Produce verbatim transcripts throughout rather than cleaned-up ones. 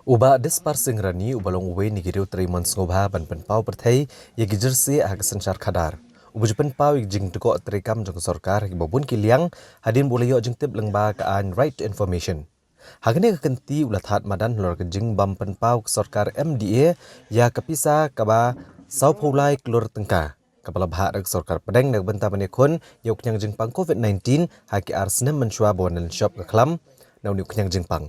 U Bah Dispar Singh Rani, uba long uwei na ki riewtrei mon sngewbha ban pynpaw pyrthei ïa ki jyrsieh ha ka synshar khadar, u ba ju pynpaw ïa ki jingdkoh treikam jong ka sorkar ha kiba bun ki liang hadien ba u la ïoh jingtip lyngba ka aiñ Right to Information. Ha kane ka kynti u la thad madan halor ka jingbym pynpaw ka sorkar M D A ïa ka pisa kaba sawphew lai klur tyngka kaba la bhah da ka sorkar pdeng na ka bynta ban ïakhun ïa u khñiang jingpang COVID nineteen ha ki ar snem mynshuwa ba wan shop ka khlam na une u khñiang jingpang.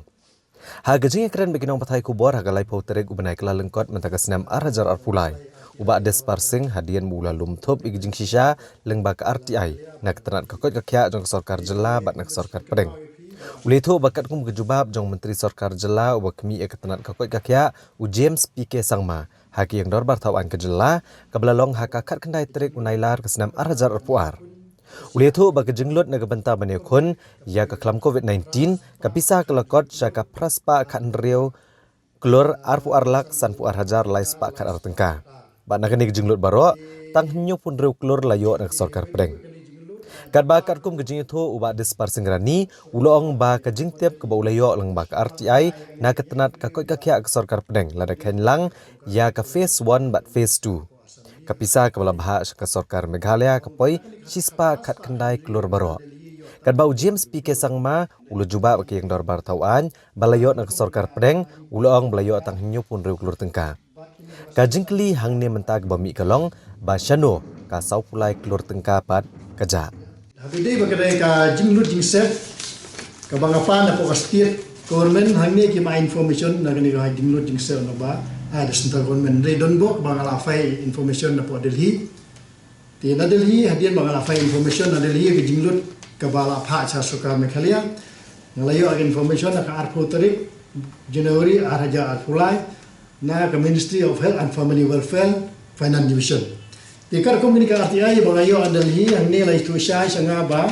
Ha ka jingïakren bad ki nongpathai khubor ha ka laiphew tarik u bnai Kyllalyngkot mynta ka snem ar hajar arphew lai, u Bah Dispar Singh, hadien ba u la lum thup ïa ka jingshisha lyngba ka R T I na ka tnat ka koit ka khiah jong ka sorkar jylla bad na ka sorkar pdeng, u la ïathuh ba katkum ka jubab jong u Myntri Sorkar Jylla uba khmih ïa ka tnat ka koit ka khiah, u James P K Sangma, ha ka ïing dorbar thawaiñ ka jylla kaba la long ha ka khatkhyndai tarik u Nailar ka snem ar hajar arphew ar, u la ïathuh ba ka jinglut na ka bynta ban ïakhun ïa ka khlam COVID nineteen, ka pisa ka la kot sha ka phra spah khathynriew klur arphew ar lak sanphew ar hajar lai spah khatar tyngka. Bad na kane ka jinglut baroh, tang hynñiewphew hynriew klur la ïoh na ka sorkar pdeng. Katba katkum ka jingïathuh, u Bah Dispar Singh Rani u la ong ba ka jingtip kaba u la ïoh lyngba ka R T I na ka tnat ka koit ka khiah ka sorkar pdeng la da kheiñ lang ïa ka phase one bad phase two. Ka pisa kaba la bhah sha ka sorkar Meghalaya ka poi shispah khatkhyndai klur baroh. Katba u James P K Sangma u la jubab ha ka ïing dorbar thawaiñ ba la ïoh na ka sorkar pdeng, u la ong ba la ïoh tang hynñiewphew hynriew klur tyngka. Ka jingkylli hangne mynta kaba mih ka long ba shano ka sawphew lai klur tyngka pat ka jah. Haba dei ba ka dei ka jinglut jingsep kaba nga pan hapoh ka state government, hangne kim ai information na kane ka jinglut jingsep na ba ai da central government. Dei don bok ba nga la file information hapoh Delhi. Te na Delhi, hadien ba nga la file information na Delhi ka jinglut kaba la phah sha sorkar Meghalaya, nga la ïoh information na ka arphew tarik January ar hajar arphew lai na ka Ministry of Health and Family Welfare, Finance Division. Te katkum kane ka R T I ba nga ïoh na Delhi, hangne la ïathuh shai sha nga ba,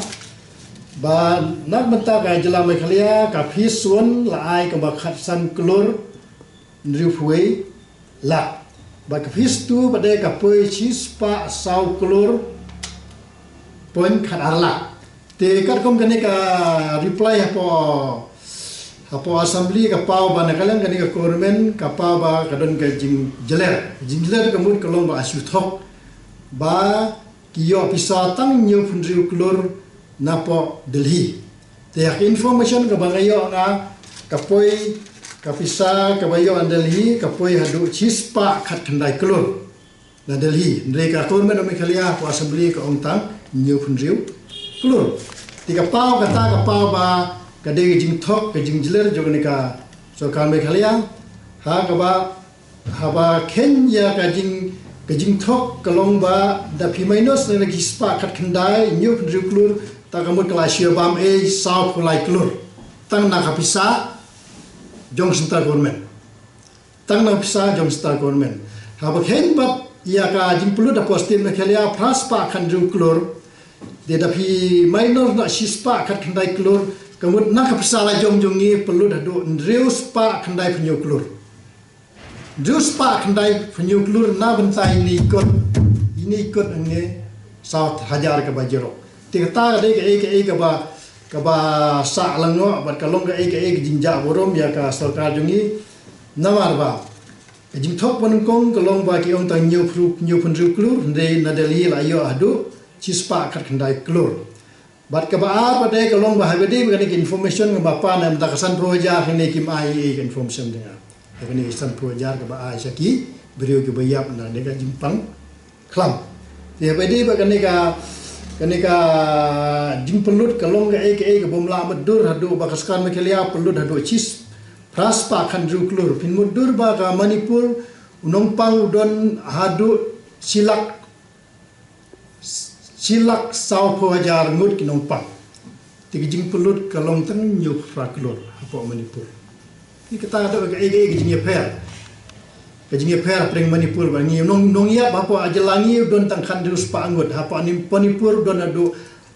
ba na ka bynta ka jylla Meghalaya ka phase one la ai kaba khatsan klur hynriewphew wei lak. Bad ka phase two pat de ka poi shispah saw klur point khatar lak. Te katkum kane ka reply hapoh, hapoh assembly ka paw ba na ka liang kane ka government ka paw ba ka don ka jingjler. Jingjler ka mut ka long ba a shu thok ba ki ïoh pisa tang hynñiewphew hynriew klur napoh Delhi. Te ha ka information kaba nga ïoh nga, ka poi, ka pisa kaba ïoh na Delhi ka poi haduh shispah khatkhyndai klur na Delhi. Hynrei ka government of Meghalaya, ka assembly ka ong tang hynñiewphew hynriew klur. Te ka paw kata ka paw ba ka dei ka jingthok, ka jingjler jong kane ka sorkar Meghalaya. Ha kaba, haba kheiñ ïa ka jing, ka jingthok ka long ba da phi minus na ki spah khatkhyndai, hynñiewphew hynriew klur, ta ka mut ka la shu bam ei sawphew lai klur. Tang na ka pisa jong central government. Tang na ka pisa jong central government. Haba kheiñ pat ïa ka jingpynlut hapoh state Meghalaya phra spah khathynriew klur. Te da phi minus na shispah khatkhyndai klur, ka mut na ka pisa la jong jong ngi pynlut haduh hynriew spah khyndaiphew hynñiew klur. Hynriew spah khyndaiphew hynñiew klur na bynta ine i kot, ine i kot hangne saw hajar kaba jrong. Te kata ka dei kaei kaei kaba, kaba sah lyngngoh bad ka long kaei kaei ka jingjah burom ïa ka sorkar jong ngi. Namar ba ka jingthok ba nyngkong ka long ba ki ong tang hynñiewphew, hynñiewphew hynriew klur, hynrei na Delhi la ïoh haduh shispah khatkhyndai klur. Bad kaba ar pat de ka long ba haba dei ba kane ka information kaba pan em da ka sanphew hajar, hangne kim ai ei ka information jong nga. Kane ka sanphew hajar kaba ai sha ki briew kiba ïap na kane ka jingpang khlam. Te haba dei ba kane ka, kane ka jingpynlut ka long kaei kaei ka bym lah mutdur haduh ba ka sorkar Meghalaya pynlut haduh shis phra spah khathynriew klur. Phin mutdur ba ka Manipur u nongpang u don haduh shi lak, shi lak sawphew hajar ngut ki nongpang. Te ka jingpynlut ka long tang hynñiewphew phra klur hapoh Manipur. Te kata ka dei kaei kaei ka jingïapher. Ka jingïapher hapdeng Manipur ba ngi nong, nongïap hapoh jylla ngi don tang khathynriew spah ngut, hapoh Manipur don haduh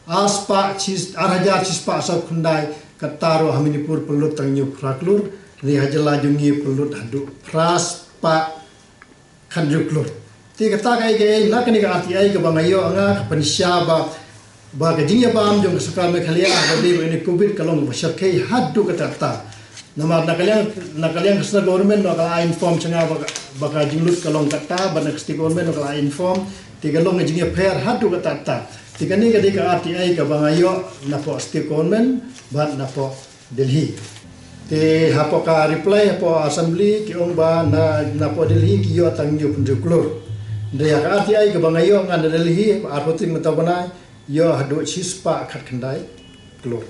ar spah, ar hajar shispah sawphew khyndai, kata ruh ha Manipur pynlut tang hynñiewphew phra klur, hynrei ha jylla jong ngi pynlut haduh phra spah khathynriew klur. Te kata kaei kaei na kane ka R T I kaba nga ïoh nga ka pynshai ba, ba ka jingïabam jong ka sorkar Meghalaya haba dei ba kane ka covid ka long kaba shyrkhei haduh katta katta. Namar na ka liang, na ka liang ka state government noh ka la inform sha nga ba ka, ba ka jinglut ka long katta, ba na ka state government noh ka la inform, te ka long ka jingïapher haduh katta katta. Te kane ka dei ka R T I kaba nga ïoh napoh state government bad napoh Delhi. Te hapoh ka reply hapoh assembly ki ong ba na, napoh Delhi ki ïoh tang hynñiew phew hynriew klur. Hynrei ïa ka R T I kaba nga ïoh nga na Delhi, arphew tarik mynta u bnai, ïoh haduh shispah khatkhyndai klur.